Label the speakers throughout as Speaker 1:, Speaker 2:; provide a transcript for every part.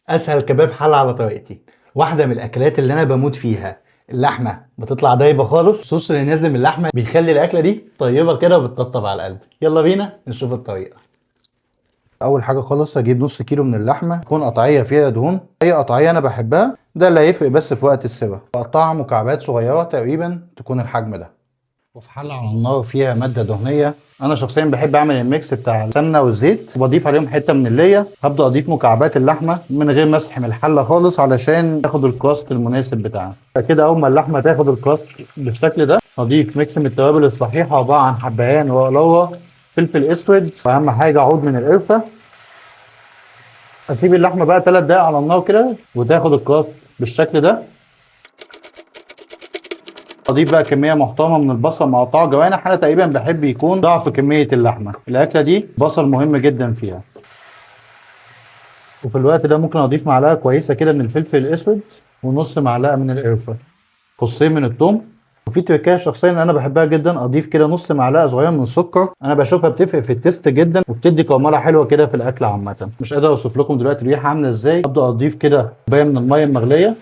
Speaker 1: اسهل كباب حله على طريقتي. واحدة من الاكلات اللي انا بموت فيها. اللحمة بتطلع دايبه خالص، الصوص اللي نازل من اللحمة بيخلي الاكلة دي طيبة كده وبتطبطب على القلب. يلا بينا نشوف الطريقة. اول حاجة خالص هجيب نص كيلو من اللحمة، تكون قطعية فيها دهون، اي قطعية انا بحبها، ده اللي هيفرق بس في وقت السوا. اقطعها مكعبات صغيرة تقريبا تكون الحجم ده. وفي حله على النار فيها مادة دهنية، انا شخصيا بحب اعمل ال mix بتاع السمنة والزيت وبضيف عليهم حتة من الليه. هبدا اضيف مكعبات اللحمة من غير مسح من الحلة خالص علشان تاخد ال crust المناسب بتاعها. كده اول ما اللحمة تاخد ال crust بالشكل ده اضيف mix من التوابل الصحيحة، عبارة عن حبهان وقلاوه، فلفل اسود، واهم حاجة عود من القرفه. اسيب اللحمة بقى 3 دقايق على النار كده وتاخد ال crust بالشكل ده. اضيف بقى كمية محترمه من البصل مقطعه جوانح، انا تقريبا بحب يكون ضعف كمية اللحمة، الاكلة دي بصل مهم جدا فيها. وفي الوقت ده ممكن اضيف معلقه كويسة كده من الفلفل الاسود ونص معلقه من القرفه، فصين من الثوم. وفي تركايه شخصيا انا بحبها جدا، اضيف كده نص معلقه صغيرة من السكر، انا بشوفها بتفرق في ال taste جدا وبتدي كرمله حلوة كده في الاكل عامة. مش قادر اوصف لكم دلوقتي الريحة عامله ازاي. ابدا اضيف كده كوباية من المية المغليه،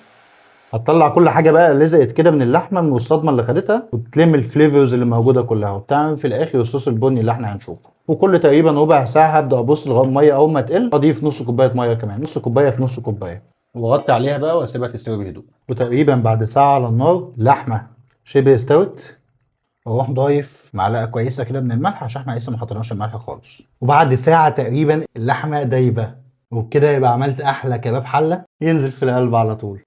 Speaker 1: هتطلع كل حاجة بقى لزقت كده من اللحمة من الصدمة اللي خدتها، وتلم ال flavors اللي موجودة كلها، وبتعمل في الاخر الصوص البني اللي احنا هنشوفه. وكل تقريبا ربع ساعة هبدا ابص لغاية المية اول ما تقل اضيف نص كوباية مية كمان، نص كوباية في نص كوباية، واغطي عليها بقى واسيبها تستوي بهدوء. وتقريبا بعد ساعة على النار لحمه شبه استوت، واروح ضايف معلقه كويسة كده من الملح عشان احنا لسه ما حطيناش الملح خالص. وبعد ساعة تقريبا اللحمة دايبه، وبكده يبقى عملت احلى كباب حله ينزل في القلب على طول.